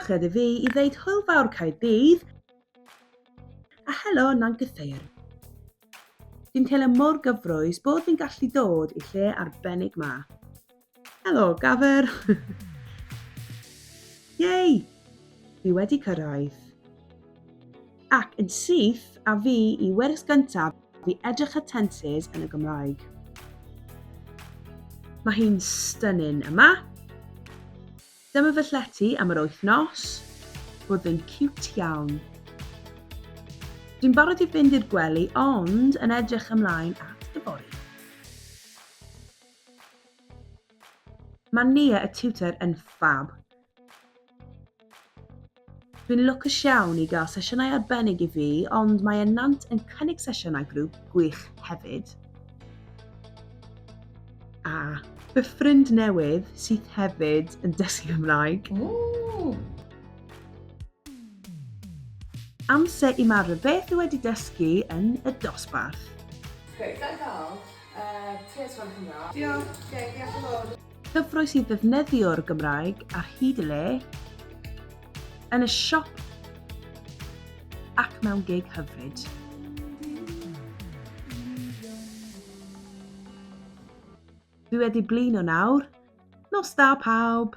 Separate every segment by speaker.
Speaker 1: Syched i fi i ddeud hwyl fawr Caerdydd a helo Nancythaearn. Fi'n teimlo mor gyfrwys bod fi'n gallu dod i lle arbennig ma. Helo, gafr! Yay! Fi wedi cyrraedd. Ac yn syth a fi i wers gyntaf fi edrych ar tenses yn y Gymraeg. Mae hi'n stunning yma. Dyma fy llety am yr wythnos. Roedd yn cute iawn. Dwi'n barod i fynd i'r gwely ond yn edrych ymlaen at yfory. Mae Nia y tutor yn ffab. Dwi'n lwcus iawn i gael sesiynau arbennig i fi, ond mae y Nant yn cynnig sesiynau grŵp gwych hefyd. A fy ffrind newydd sydd hefyd yn dysgu Cymraeg.
Speaker 2: Ooh.
Speaker 1: Amser i marfer beth dwi wedi dysgu yn y dosbarth.
Speaker 2: Reit, da gael. Uh, te os gwelwch yn dda. Diolch, okay, diolch yn fawr.
Speaker 1: Cyffrous i ddefnyddio'r Gymraeg ar hyd y le, yn y siop ac mewn gig hyfryd. Dwi wedi blino nawr. Nos da pawb!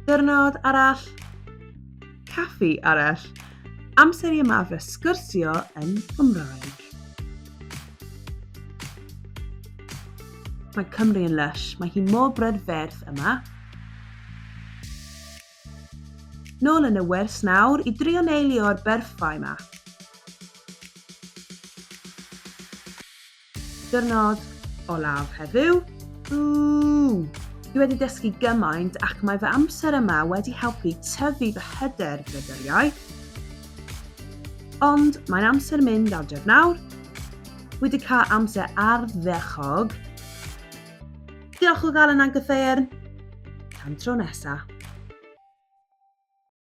Speaker 1: Diwrnod arall, caffi arall, amser i ymarfer sgwrsio yn Gymraeg. Mae Cymru yn lush, mae hi mor brydferth yma. Nôl yn y wers nawr i drio neilio'r berfau 'ma. Diwrnod olaf heddiw. Ww! Dwi wedi dysgu gymaint ac mae fy amser yma wedi helpu tyfu fy hyder gyda'r iaith. Ond mae'n amser mynd adref nawr. Wedi cael amser ardderchog. Diolch o galon Angytheyrn. Tan tro nesa.